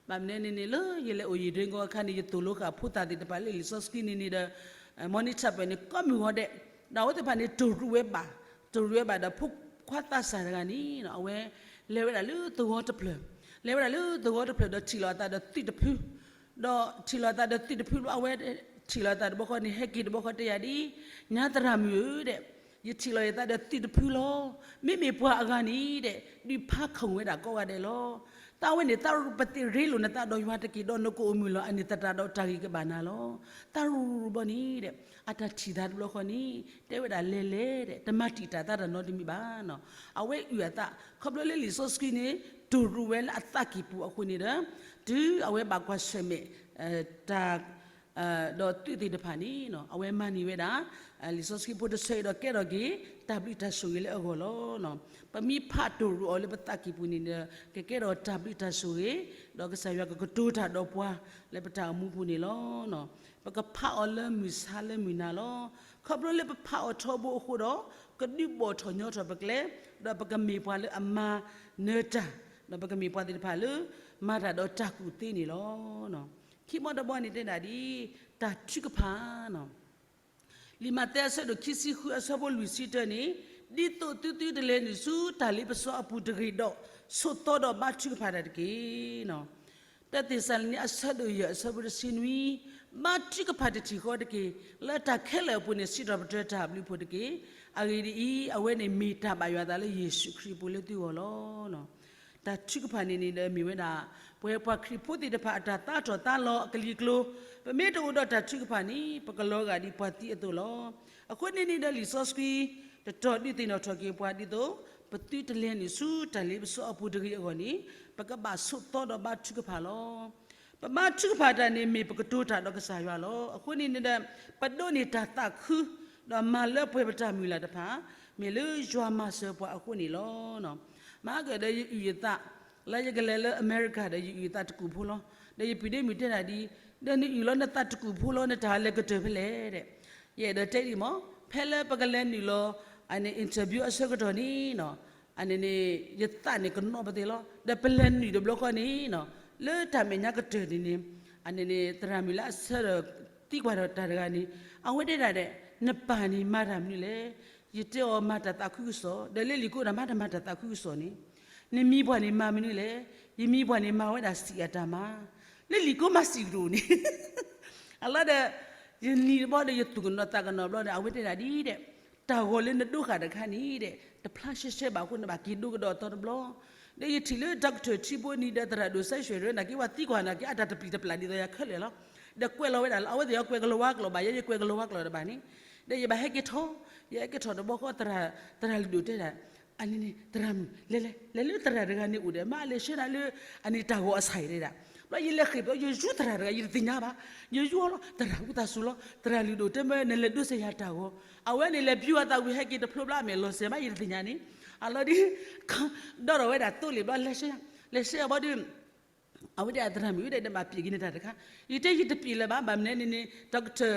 ဘၣ်မနုၤန့ၣ်န့ၣ် လၢယလဲၤအိၣ်ယံၤဒ့ကီအခါန့ၣ် ယသိၣ်လိဃာ်ဖိသၣ်သ့ၣ်တဖၣ်လၢလံာ်စီဆှံန့ၣ်န့ၣ်ဒီး monitor ပၣ်န့ၣ် ကိးမုၢ်ဂီၤဒဲး, ဒီးအဝဲသ့ၣ်တဖၣ်န့ၣ် တိၢ်ရူးဝဲဘၣ်, တိၢ်ရူးဝဲဘၣ်ဒီးဖိခွါသးစၢ်တဂၤန့ၣ် အဝဲလဲၤဝဲဒၣ်လၢသဝီတဖျၢၣ်, လဲၤဝဲဒၣ်လၢသဝီတဖျၢၣ်ဒီးထံၣ်လိာ်အသးဒီးသုးတဖု ဒီးထံၣ်လိာ်အသးဒီးသုးတဖုလီၤ. အဝဲထံၣ်လိာ်အသးတဘျီဃီန့ၣ် ဟဲက့ၤတဘျီဃီတဲယၤဒ်, ညါသရၣ်မုၣ်ဧၢဒဲး, ယထံၣ်လိာ်ယသးဒီးသုးတဖုလီၤ. မ့မ့ၢ်ပှၤအဂၤန့ၣ်ဒဲး ဒုးဖးခီၣ်ဝဲဒၣ်ကိးဂၤဒဲးလီၤ. တၢ်ဝဲန့ၣ် သးရူးပသ့ၣ်ရ့လိာ်နသးဒီးယွၤတက့ၢ်ဒီး နကအိၣ်မုာ်လီၤ အန့ၣ်သတးဒီးတၢ်ဂ့ၢ်ကဘၣ်နၤလီၤ. သးရူးရူးဘီန့ၣ်ဒဲး အတၢ်ထံၣ်သးတဘျီဃီန့ၣ် တဲဝဲဒၣ်လဲၤလဲၤဒဲး တမၤတံာ်တာ်သးတၢ်နီတမံၤဘၣ်. အဝဲအုၣ်အသး ခီဖျိလၢလံာ်စီဆှံန့ၣ် တိၢ်ရူးဝဲလၢအသးကံၢ်ပူၤအဃိန့ၣ်ဒီး တုၤအဝဲဘၣ်ကွၢ်ဆၢၣ်မဲာ် တၢ် ဒီးသုးသ့ၣ်တဖၣ်န့ၣ် အဝဲမၤန့ၢ်ဝဲဒၣ် လံာ်စီဆှံဖိတဆၢအံၤဒီးကဲထီၣ်က့ၤ တၢ်ဘျုးတၢ်ဆိၣ်ဂ့ၤလၢအဂီၢ်လီၤ. ပမ့ၢ်ဖးတိၢ်ရူးအီၤလၢပသးကံၢ်ပူၤန့ၣ်ဒီး ကကဲထီၣ်တၢ်ဘျုးတၢ်ဆိၣ်ဂ့ၤ, ဒီးကစၢ်ယွၤကကတိၤတၢ်ဒီးပှၤလၢပတၢ်အိၣ်မူပူၤန့ၣ်လီၤ. ပကဖးအီၤလၢမုၢ်ဆါလၢမုၢ်နၤလီၤ. ခီဖျိလၢပဖးအီၤထီဘိအဃိဒီး ကဒုးဘီၣ်ထီၣ်ညီထီၣ်ပကျဲ, ဒီးပကမ့ၢ်ပှၤလၢအမၤနၢၤတၢ်, ဒီးပကမ့ၢ်ပှၤသ့ၣ်တဖၣ်လၢ မၤတၢ်ဒီးတၢ်ကူၣ်သ့န့ၣ်လီၤ. ခံဘီတဘီန့ၣ်တဲဒၣ်ဒ် တၢ်ထုကဖၣ် လံာ်မးသဲအဆၢဒိၣ်ခံဆံဃုအဆၢဖိလွံၢ်ဆံတၢန့ၣ်, ဒ်သိးသုသုတလဲၤနုာ်ဆူတၢ်လ့ပစီအပူၤတဂ့ၤဒီး ဆိးသီဒီးဘါထုကဖၣ်တၢ်တက့ၢ်. တၢသ့းစၤလနံအဆၢဒိၣ်ယဲၢ်အဆၢဖိတဆံနွံ, ဘါထုကဖၣ်တထံၣ်ဃီတက့ၢ်. လၢတၢ်ခဲလၢာ်အပူၤန့ၣ် စံးထီၣ်ပတြၢၤတၢ်ဘျုးဖှိၣ်တက့ၢ်. အဂ့ၢ်ဒ်အံၤ, အဝဲန့ၣ်မ့ၢ်တၢ်ဘၣ်ယွၤအသးလၢယ့ၣ်ၡူးခရံာ်အပူၤလၢသုဂီၢ်လီၤ. တၢ်ထုကဖၣ်န့ၣ်န့ၣ်ဒီးမ့ၢ်ဝဲဒၣ် ပဝဲပှၤခရံာ်ဖိသ့ၣ်တဖၣ်အတၢ်သးထီၣ်သးလီၤအကလံၤကျိၤ, ပမ့ၢ်တအိၣ်ဒီးတၢ်ထုကဖၣ်န့ၣ် ပကလီၤဂာ်ဒ်ပှၤသံအသိးလီၤ. အဃိန့ၣ်န့ၣ်ဒီးလံာ်စီဆှံ တတီၤဒုးသ့ၣ်နီၣ်ထီၣ်က့ၤပှၤဒ်သိး ပသုတလဲၤနုာ်ဆူတၢ်လ့ပစီအပူၤတဂ့ၤအဂီၢ်န့ၣ် ပကဘၣ်ဆိးသီဒီးဘါထုကဖၣ်လီၤ. ပဘါထုကဖၣ်တၢ်န့ၣ်မ့ၢ်ပကတိၤတၢ်ဒီးကစၢ်ယွၤလီၤ. အဃိန့ၣ်န့ၣ်ဒီး ပဒိးန့ၢ်တၢ်သးခု ဒီးမၤလၢပှဲၤပတၢ်မုၢ်လၢ်တဖၣ် မ့ၢ်လၢယွၤမၤစၢၤပှၤအဃိန့ၣ်လီၤ. မၤကဒီးယအုၣ်ယသး လၢယကလဲၤလၢအမဲရကၤဒီး ယအုၣ်ယသးတကူၣ်ဖိလီၤ. ဒီးယပုၢ်ဒ့မုၣ်တဲဒၣ်ဒ်, ဒီးနအုၣ်လီၤနသးတကူၣ်ဖိလီၤ နတၢ်လဲၤကတၢၢ်ဖဲလဲၣ်ဒဲး. ယအဲၣ်ဒိးတဲဒ်မး, ဖဲလၢပကလဲၤနုာ်လီၤ အန့ၣ် interview အဆၢကတီၢ်န့ၣ် အန့ၣ်န့ၣ် ယသးန့ၣ်ကနီၣ်ပသ့လီၤ. ဒီးပလဲၤနုာ်တဘျီဃီန့ၣ် လၢတၢ်မဲာ်ညါကတၢၢ်န့ၣ်န့ၣ် အန့ၣ်န့ၣ် သရၣ်မုၣ်လၢအဆၢဒီးသံကွၢ်ဒီးတၢ်တဂၤန့ၣ် အဝဲတဲဒၣ်ဒဲး, နပၢ်န့ၣ်မၤတၢ်မနုၤလဲၣ်. ယတဲအီၤမၤတၢ်သးခုကစီၣ်, ဒီးလၢလံာ်ကိးဒၣ်မၤတၢ်မၤတၢ်သးခုကစီၣ်န့ၣ်, နမံၤပှၢ်န့ၣ်မၤမနုၤလဲၣ်. ယမံၤပှၢ်န့ၣ်မၤဝဲဒၣ်စံးအတၢ်မၤ, လၢလံာ်ကိးမၤစံးကဒိၣ်န့ၣ် အလီၤဒီး ယနံၤတဘျီဒီး ယသူၣ်ကနီၤသးကနီၤဘျီဒီး အဝဲတဲဒၣ်ဒ်ဒဲး, တၢ်ဂီၤလၢနဒိဃာ်တခါန့ၣ်ဒဲး တဖျါရှဲရှဲဘၣ်အဃိ နဘၣ်က့ၤဒိကဒီးအသီတဘျီ. ဒီးယထံၣ်လၢ Doctor ထံဖိန့ၣ်ဒီးသရၣ်ဒိၣ်စဲရွှ့ၣ်ရၢ နာ်က့ပှၤသံကွၢ်နာ်က့ အတၢ်တပျံၤတပျၢ်ဒ်သိးယၤခဲလၢာ်လီၤ. ဒီးကွဲးလီၤဝဲဒၣ်လီၤ. အဝဲသ့ၣ်အီၤကွဲးကလီၤဝါကျိာ်ဘၣ်, ယဲယကွဲးကလီၤဝါကျိာ်တဘၣ်န့ၣ်, ဒီးယဘၣ်ဟဲက့ၤထီၣ်, ယဟဲက့ၤထီၣ်တဘျီဃီ သရၣ်လုၢ်ဒိၣ်တဲဒၣ် အန့ၣ်န့ၣ် သရၣ်မုၣ် လဲၤလဲၤ လဲၤလၢသရၣ်တဂၤန့ၣ်အိၣ်ဒီး မၤအလဲၤဆှၢနၤလၢ အန့ၣ်တၢ်ဂီၤအဆၣ်အံၤတဲဒၣ်. ဘျီယလဲၤဃ့ၢ်ဘျီ ယယူၤသရၣ်တဂၤ ယတသ့ၣ်ညါဘၣ်. ယယူၤအီၤလီၤ သရၣ်ဝံသးစူၤလီၤ သရၣ်လုၢ်ဒိၣ်တဲမ့ၢ် နလဲၤဒိးစဲၤယၤတၢ်ဂီၤ. အဝဲန့ၣ်လဲၤပျူၤအသးဝံၤဟဲက့ၤတဖျိဘျီ အမဲာ်လီၤစဲၤမး ယတသ့ၣ်ညါန့ၣ်. အလီၤဒ် ဒီးထီၣ်ဝဲဒၣ်သိလ့ၣ်ဘျီ လဲၤဆှၢယၤ, လဲၤဆှၢယၤဘျီဒီး အဝဲဒၣ်သရၣ်မုၣ်ဝဲဒၣ် နဘၣ်ပျံၤက့ၤနတၢ်တခါ. ယတဲယတပျံၤလၢၤဘၣ်, ဘၣ်မနုၤန့ၣ်န့ၣ် Doctor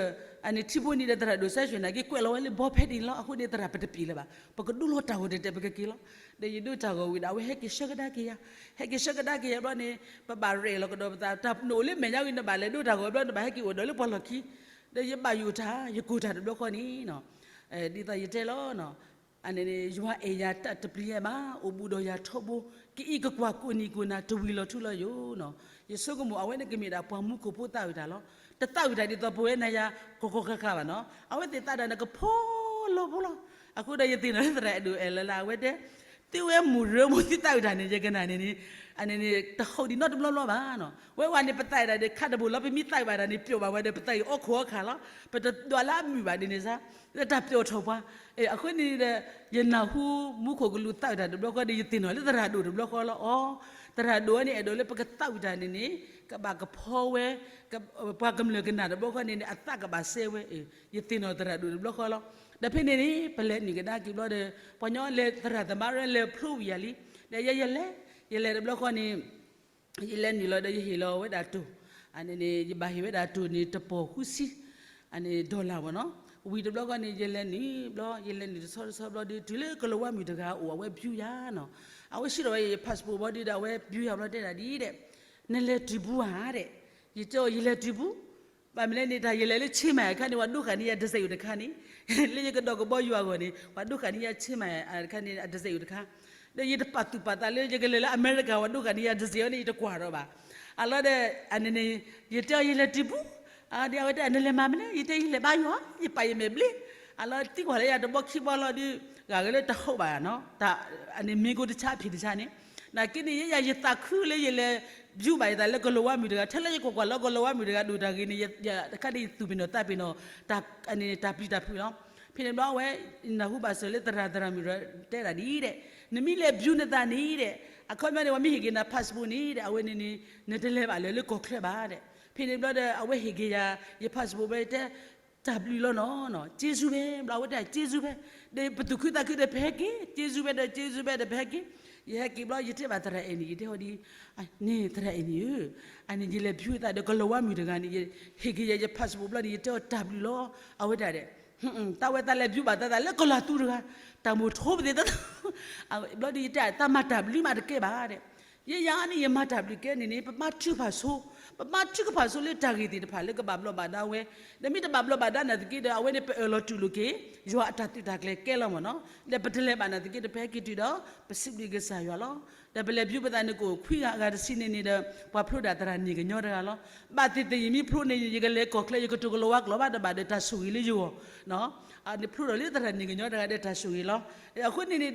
အန့ၣ်ထံဖိန့ၣ်ဒီးသရၣ်ဒိၣ်စဲရွှ့ၣ်နာ်က့ ကွဲးလီၤဝဲလၢဘီဖဲဒ်န့ၣ်လီၤ. အဃိန့ၣ်သရၣ်ပတပျံၤလၢၤဘၣ်, ပကဒိလီၤတၢ်ဂီၤတဲာ်တဲာ်ပကက့ၤလီၤ. ဒီးယဒိတၢ်ဂီၤဝံၤဒီး အဝဲဟဲက့ၤဆှၢကဒါက့ၤယၤ, ဟဲက့ၤဆှၢကဒါက့ၤယၤဘျီန့ၣ် ပဘၣ်ရဲၣ်လီၤကဒီးပသး, တၢ်နအိၣ်လၢမဲာ်ညါဝံၤ နဘၣ်လဲၤဒိတၢ်ဂီၤဘျီ နဘၣ်ဟဲက့ၤအိၣ်ဒီးလၢပှၤလီၢ်ခံ. ဒီးယဘၣ်ယိၣ်တၢ် ယကိၢ်တၢ်တဘျီဃီန့ၣ် ဒ်သိးယတဲလီၤ အန့ၣ်န့ၣ် ယွၤအဲၣ်ယၤတၢ်တပျံၤယဲၢ်ဘၣ်, အိၣ်ဘူးဒီးယၤထီဘိ, ကအံးကကွၢ်ကိးနံၤကိးနၤတဝံၤလီၤထူလီၤယိာ်နီၤ. ယဆိကမိၣ်အဝဲန့ၣ်ကမ့ၢ်ဒၣ်ပှၤမူခိၣ်ဖိသးဝံၣ်တၢ်လီၤ. တသးဝံၣ်တၢ်ဒ်သိးပဝဲနၤယၤ ကီကီကၤကၤဘၣ်နီၤ. အဝဲသ့ၣ်သးဒၣ်န့ၣ်ကဖီလီၤဖိလီၤ. အဃိဒီးယသ့ၣ်နီၣ်လၢသရၣ်အဲၣ်ဒိးအဲၣ်လၢ်လၢ် အဝဲတဲ, သုဝဲမုၣ်ရၢမိၢ်သုသးဝံၣ်တၢ်န့ၣ် ယကနၣ်န့ၣ်န့ၣ်, အန့ၣ်န့ၣ် တဟီၣ်ဒံးနီတဘျီဘျီဘၣ်နီၤ. ဝဲဝဲန့ၣ် ပသးဝံၣ်တၢ်န့ၣ် ခါတဘိလီၤ ပမ့ၢ်သးဝံၣ်ဘၣ်တၢ်န့ၣ် ပျိာ်ဘၣ်ဝဲဒီး ပသးဝံၣ်အိၣ်ခိးအခါလီၤ. ပတဒွးလၢအမုာ်ဘၣ်ဒ်န့ၣ်စ့ၢ်, လၢတၢ်ပျိာ်ထီၣ်ပှၤ. အဃိန့ၣ်ဒီး ယနၢ်ဟူမူခိၣ်ကလူးသးဝံၣ်တၢ်တဘျီဃီဒီး ယသ့ၣ်နီၣ်လၢသရၣ်ဒိၣ်တဘျီဃီလီၤ. အီ, သရၣ်ဒိၣ်ဝဲန့ၣ် အဲၣ်ဒိးလၢပကသးဝံၣ်တၢ်န့ၣ်န့ၣ် ကဘၣ်ကဖီဝဲ, ပှၤကမျၢၢ်ကနၣ်တဘျီဃီန့ၣ်န့ၣ် အသးကဘၣ်စဲဝဲ, ယသ့ၣ်နီၣ်သရၣ်ဒိၣ်တဘျီဃီလီၤ. ဒီးဖဲန့ၣ်န့ၣ် ပလဲၤနုာ်ကဒါက့ၤဘျီဒီး ပှၤညီလဲၤသရၣ်သမါရဲလဲၤဖျိဝံၤယၤလံ. ဒီးယဲယလဲၤ, ယလဲၤတဘျီဃီန့ၣ် ယလဲၤနုာ်လီၤဒီးယဟ့ၣ်လီၤဝဲဒၣ်တိၢ်, အန့ၣ်န့ၣ် ယဘၣ်ဟ့ၣ်ဝဲဒၣ်တိၢ်န့ၣ် တပီၢ်ဃုဆံ, အန့ၣ် dollar ဘၣ်နီၤ. ဝံၤတဘျီဃီန့ၣ် ယလဲၤနုာ်ဘျီ, ယလဲၤနုာ်တဆီတဆီဘျီဒီး တုၤလၢကလီၤဝါမုၣ်တဂၤအိၣ် အဝဲ view ယၤနီၤ. အဝဲစံးထီၣ်ဝဲယ passport ဘျီဒီး အဝဲ view ယၤဘျီတဲဒၣ်ဒ်အံၤဒီး, နလဲၤတုၤပူၤဧါဒီး, ယတဲအီၤ ယလဲၤတုၤပူၤ ဘၣ်မနုၤလဲၣ်န့ၣ် တၢ်ယလဲၤလၢဆ့မၢ်အခါန့ၣ် ပှၤဒိဃာ်န့ၢ်ယၤတစဲးအိၣ်တခါန့ၣ်, လၢယကဒီးကဘီယူၤအဂီၢ်န့ၣ် ပှၤဒိဃာ်န့ၢ်ယၤဆ့မၢ်အခါန့ၣ် အတစဲးအိၣ်တခါ, ဒီးယတပာ်သူၣ်ပာ်သးလၢယကလဲၤလၢအမဲရကၤ ပှၤဒိဃာ်န့ၢ်ယၤတစဲးအံၤန့ၣ် ယတကွၢ်ဒီးဘၣ်. အလီၤဒီး အန့ၣ်န့ၣ် ယတဲအီၤ ယလဲၤတုၤပူၤ, ဒီးအဝဲတဲ နလဲၤမၤမနုၤလဲၣ်, ယတဲ ယလဲၤဘါယွၤ, ယပာ်ယမဲာ်ဘျ့, အလီၤသံကွၢ်လၢယၤတဘျီခံဘျီလီၤဒီး ဂၤဂ့ၤလၢတဟီၣ်ဘၣ်နီၤ, အန့ၣ်မ့ၢ်ကိတဆါဖံးတဆါန့ၣ်, နာ်က့န့ၣ် ယဲယၤယသးခုလၢယလဲၤ view ဘၣ်ယသးလၢကလီၤဝါမုၣ်တဂၤ, ထဲလၢယကွၢ်ကွၢ်လၢကလီၤဝါမုၣ်တဂၤဒိၣ်တၢ်ဂ့ၤန့ၣ် တခါဒ်ယသူၣ်ပ့ၤနီၣ်သးပ့ၤနီၣ် တၢ်ပျံၤတၢ်ဖုးလီၤ. ဖဲန့ၣ်ဘျီအဝဲ နၢ်ဟူဘၣ်စၢၤလၢသရၣ်သရၣ်မုၣ်ဒီးတဲဒၣ်ဒ်အံၤဒီး, နမ့ၢ်လဲၤ view နသးန့ၣ်ဒီး အခီပညီန့ၣ် ပှၤမ့ၢ်ဟ့ၣ်က့ၤနၤ passport န့ၣ်ဒီး အဝဲန့ၣ်န့ၣ် နတလဲၤဘၣ်လၢလၢကီၢ်ချၢဘၣ်ဒီး, ဖဲန့ၣ်ဘျီဒီး အဝဲဟ့ၣ်က့ၤယၤ ယ passport ဘျီယတဲ တၢ်ဘျုးလီၤနီၤ, စ့စူးပဲ, ဘျီအဝဲတဲ စ့စူးပဲ, ဒီးပသူၣ်ခုသးခုဒီး ပဟဲက့ၤ, စ့စူးပဲဒီး စ့စူးပဲဒီး ပဟဲက့ၤ. ယဟဲက့ၤဘျီ ယတဲဘၣ်သရၣ်အဲၣ်နံၣ် ယတဲအီၤဒ်အံၤ, န့ၣ်သရၣ်အဲၣ်နံၣ်ဧၢ, အန့ၣ်ယလဲၤ view သးဒီးကလီၤဝါမုၣ်တဂၤန့ၣ် ယဟ့ၣ်က့ၤယၤယ passport ဘျီန့ၣ် ယတဲအီၤတၢ်ဘျုးလီၤ. အဝဲဒၣ်ဒီး တၢ်ဝဲသးလဲၤ view ဘၣ်သးသးလၢကီၢ်လၤသူတဂၤ, တၢ်မိၣ်ထိပသ့ၣ်တၢ်, ဘျီဒီးယတဲ တၢ်မၤတၢ်ဘျုးမးတကဲဘၣ်ဒီး, ယဲယၤန့ၣ် ယမၤတၢ်ဘျုးကဲန့ၣ်န့ၣ် ပဘါထုကဖၣ်ဆိ, ပဘါထုကဖၣ်ဆိလၢတၢ်ဂ့ၢ်သ့ၣ်တဖၣ်လၢကဘၣ်ဘျီးဘၣ်ဒါဝဲ, ဒီးမ့ၢ်တဘၣ်ဘျီးဘၣ်ဒါနာ်သက့ဒီး အဝဲန့ၣ် ပအၢၣ်လီၤတူၢ်လိာ်က့ၤ ယွၤအတၢ်သုးတၢ်ကျဲၤကဲလီၤမ့ၢ်နီၤ, ဒီးပတလဲၤဘၣ်နာ်သက့ဒီး ပဟဲက့ၤတုၤဒီး ပစံးဘျုးကစၢ်ယွၤလီၤ. ဒီးပလဲၤ view ပသးန့ၣ် ကအိၣ်ခွံဂၤအဂၤတဆံန့ၣ်န့ၣ်ဒီး ပှၤဖျိဒၣ်သရၣ်န့ၣ်ကညီတဂၤလီၤ. ဘၣ်သ့ၣ်သ့ၣ်ယမ့ၢ်ဖျိန့ၣ် ယကလဲၤကီၢ်ချၢ ယကတိၤကလီၤဝါကျိာ်ဘၣ်တဘၣ်ဒီး တၢ်ဆိၣ်ဂ့ၤလၢယဂီၢ်, န့ၣ်ဖျိထီၣ်လၢသရၣ်န့ၣ်ကညီတဂၤဒီး တၢ်ဆိၣ်ဂ့ၤလီၤ. အဃိန့ၣ်န့ၣ်ဒီး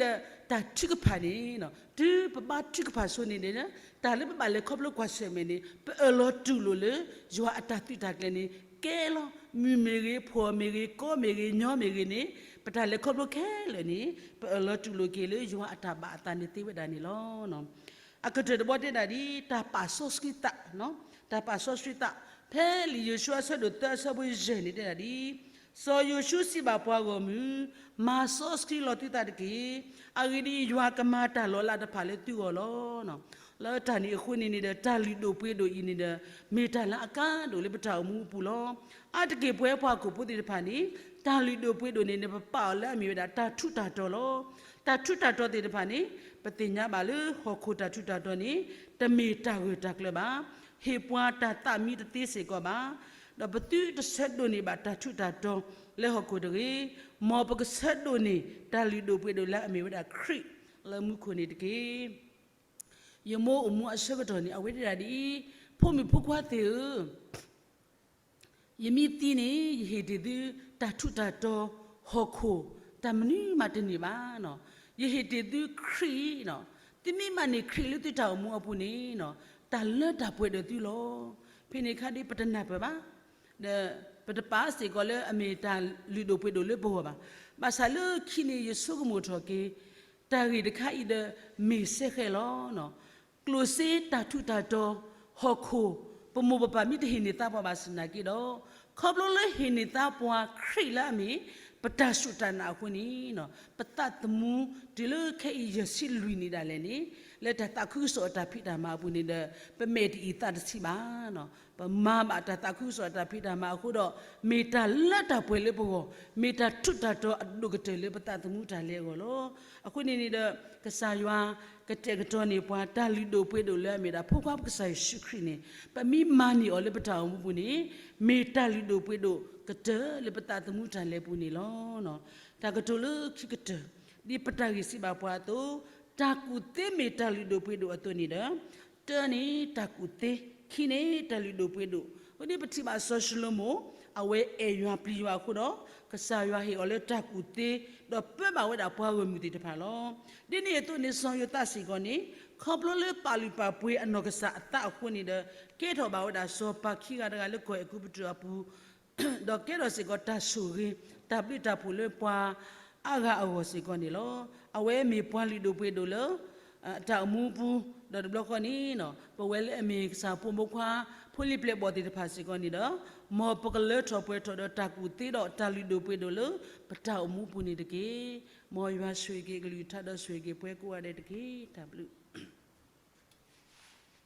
တၢ်ထုကဖၣ်န့ၣ် တုၤပဘါထုကဖၣ်ဆိန့ၣ်ဒီး တၢ်လၢပဘၣ်လဲၤခီဖျိကွၢ်ဆၢၣ်မဲာ်န့ၣ် ပအၢၣ်လီၤတူၢ်လိာ်လၢ ယွၤအတၢ်သုးတၢ်ကျဲၤန့ၣ် ကဲလီၤ. မုၢ်မ့ၢ်ဂ့ၤ, ဖှီၣ်မ့ၢ်ဂ့ၤ, ကီမ့ၢ်ဂ့ၤ, ညီမ့ၢ်ဂ့ၤန့ၣ် ပတၢ်လဲၤခီဖျိခဲလၢာ်န့ၣ် ပအၢၣ်လီၤတူၢ်လိာ်က့ၤလၢယွၤအတၢ်ဘၣ်အသးန့ၣ်သ့ဝဲဒၣ်န့ၣ်လီၤ. အကတၢၢ်တဘီတဲဒၣ်ဒ် တၢ်ပာ်စီဆှံသး, တၢ်ပာ်စီဆှံသး, ဖဲလံာ်ယိၤၡူအဆၢဒိၣ်သၢအဆၢဖိယဲၢ်န့ၣ်တဲဒၣ်ဒ်, စီၤယိၤၡူစံးဘၣ်ပှၤဂီၢ်မုၢ်, မၤစီဆှံလီၤသုသးတက့ၢ်. အဂ့ၢ်ဒ်အံၤ, ယွၤကမၤတၢ်လီၤလးတဖၣ်လၢသုဂီၢ်လီၤ. လၢတၢ်န့ၣ်အဃိန့ၣ်န့ၣ်ဒီး တၢ်လုၢ်ဒိၣ်ပှ့ၤဒိၣ်အံၤန့ၣ်ဒီး မ့ၢ်တၢ်လၢအကါဒိၣ်လၢပတၢ်အိၣ်မူအပူၤလီၤ. အါတက့ၢ်ပဝဲပှၤဟီၣ်ခိၣ်ဖိသ့ၣ်တဖၣ်န့ၣ် တၢ်လုၢ်ဒိၣ်ပှ့ၤဒိၣ်န့ၣ် နပပာ်အီၤလၢအမ့ၢ်ဝဲဒၣ်တၢ်ထူးတၢ်တီၤလီၤ. တၢ်ထူးတၢ်တီၤသ့ၣ်တဖၣ်န့ၣ် ပသ့ၣ်ညါဘၣ်လၢဟီၣ်ခိၣ်တၢ်ထူးတၢ်တီၤန့ၣ် တမ့ၢ်တၢ်ဂၢၢ်တၢ်ကျၢၤဘၣ်. ဟ့ၣ်ပှၤတၢ်သးမံတသ့စ့ၢ်ကီးဘၣ်. ဒီးပသုတဆၢဒိးန့ၢ်ဘၣ်တၢ်ထူးတၢ်တီၤလၢဟီၣ်ခိၣ်တဂ့ၤ. မ်ပကဆၢဒိးန့ၢ်တၢ်လုၢ်ဒိၣ်ပှ့ၤဒိၣ်လၢအမ့ၢ်ဝဲဒၣ်ခရံာ်လၢမူခိၣ်န့ၣ်တက့ၢ်. ယမိၢ်အိၣ်မူအဆၢကတီၢ်န့ၣ် အဝဲတဲဒၣ်ဒ်အံၤ, ဖိမုၣ်ဖိခွါသ့ၣ်ဧၢ, ယမ့ၢ်သံန့ၣ် ယဟ့ၣ်တ့ၢ်သုတၢ်ထူးတၢ်တီၤဟီၣ်ခိၣ် တၢ်မနုၤမးတန့ၢ်ဘၣ်. ယဟ့ၣ်တ့ၢ်သုခရံာ်, သုမ့ၢ်မၤန့ၢ်ခရံာ်လၢသုတၢ်အိၣ်မူအပူၤန့ၣ် တၢ်လၢတၢ်ပှဲၤဒိၣ်သုလီၤ. ဖဲန့ၣ်အခါဒ်ပတနၢ်ပၢၢ်ဘၣ်. ဒီးပတပာ်စ့ၢ်ကီးလၢအမ့ၢ်တၢ်လုၢ်ဒိၣ်ပှ့ၤဒိၣ်လၢပဂီၢ်ဘၣ်. ဘၣ်ဆၣ်လၢခံန့ၣ်ယဆိကမိၣ်ထီၣ်က့ၤ တၢ်ဂ့ၢ်တခါအံၤဒီးမ့ၢ်စဲဃဲလီၤ. ကျိၣ်စ့တၢ်ထူးတၢ်တီၤဟီၣ်ခိၣ် ပမိၢ်ပပၢ်မ့ၢ်တဟ့ၣ်န့ၢ်သါပှၤဘၣ်ဆၣ်နာ်က့ဒီး, ခီဖျိလၢဟ့ၣ်န့ၢ်သါပှၤခရံာ်လၢအမ့ၢ် ပတၢ်စူၢ်တၢ်နာ်အဃိန့ၣ်, ပသးသမူတုၤလၢခဲအံၤယဲၢ်ဆံလွံၢ်နံၣ်ဒၣ်လဲာ်န့ၣ် လၢတၢ်သးခုကစီၣ်အတၢ်ဖံးတၢ်မၤအပူၤန့ၣ်ဒီး ပမဲာ်တအံၤသးတဆံးဘၣ်. ပမၤဘၣ်တၢ်သးခုကစီၣ်အတၢ်ဖံးတၢ်မၤအဃိဒီး မ့ၢ်တၢ်လၢတၢ်ပှဲၤလၢပဂီၢ်, မ့ၢ်တၢ်ထူးတၢ်တီၤအဒိၣ်ကတၢၢ်လၢပသးသမူတၢ်လဲၤအဂီၢ်လီၤ. အဃိန့ၣ်န့ၣ်ဒီး ကစၢ်ယွၤကတဲာ်ကတီၤန့ၢ်ပှၤတၢ်လုၢ်ဒိၣ်ပှ့ၤဒိၣ်လၢအမ့ၢ်ဒၣ်ဖိခွါပကစၢ်ယ့ၣ်ၡူးခရံာ်န့ၣ် ပမ့ၢ်မၤန့ၢ်အီၤလၢပတၢ်အိၣ်မူပူၤန့ၣ် မ့ၢ်တၢ်လုၢ်ဒိၣ်ပှ့ၤဒိၣ်ကတၢၢ်လၢပသးသမူတၢ်လဲၤပူၤန့ၣ်လီၤ. တၢ်ကတိၤလၢခံကတၢၢ်, ဒ်ပတၢ်ဂ့ၢ်စံးဘၣ်ပှၤအသိး, တၢ်ကူၣ်သ့မ့ၢ်တၢ်လုၢ်ဒိၣ်ပှ့ၤဒိၣ်အသိးန့ၣ်ဒီး, တၢန့ၣ်တၢ်ကူၣ်သ့, ခံန့ၣ်တၢ်လုၢ်ဒိၣ်ပှ့ၤဒိၣ်. အဃိန့ၣ်ပထံၣ်ဘၣ်စီၤၡလိၤမိၣ် အဝဲအဲၣ်ယွၤပျံၤယွၤအဃိဒီး ကစၢ်ယွၤဟ့ၣ်အီၤလၢတၢ်ကူၣ်သ့ ဒီးပၢဘၣ်ဝဲဒၣ်ပှၤဂီၢ်မုၢ်သ့ၣ်တဖၣ်လီၤ. ဒ်န့ၣ်အသိးန့ၣ် စီၤယိၤသးစ့ၢ်ကီးန့ၣ် ခီဖျိလၢပာ်လုၢ်ပာ်ပှ့ၤအနီၢ်ကစၢ်အသးအဃိန့ၣ်ဒီး ကဲထီၣ်ဘၣ်ဝဲဒၣ်စီၤပၤခံဂၤတဂၤလၢကီၢ်အဲၤကူပတူးအပူၤ ဒီးကဲထီၣ်စ့ၢ်ကီးတၢ်ဆိၣ်ဂ့ၤ တၢ်ဘျုးတၢ်ဖှိၣ်လၢပှၤအါဂၤအဂီၢ်စ့ၢ်ကီးန့ၣ်လီၤ. အဝဲမ့ၢ်ပှၤလုၢ်ဒိၣ်ပှ့ၤဒိၣ်လၢ အတၢ်အိၣ်မူပူၤ, ဒီးတဘျီဃီန့ၣ် ပဝဲလၢအမ့ၢ်ကစၢ်ဖိမုၣ်ဖိခွါ ဖိလံၤပျဲၢ်ဘီၣ်သ့ၣ်တဖၣ်စ့ၢ်ကီးန့ၣ်ဒီး မ်ပကလၢထီၣ်ပှဲၤထီၣ်ဒီးတၢ်ကူၣ်သ့ဒီးတၢ်လုၢ်ဒိၣ်ပှ့ၤဒိၣ်လၢပတၢ်အိၣ်မူပူၤန့ၣ်တက့ၢ်. မ်ယွၤဆိၣ်ဂ့ၤက့ၤအကလုၢ်ကထါဒီးဆိၣ်ဂ့ၤက့ၤပှၤကိးဂၤဒဲးတက့ၢ်. တၢ်ဘျုး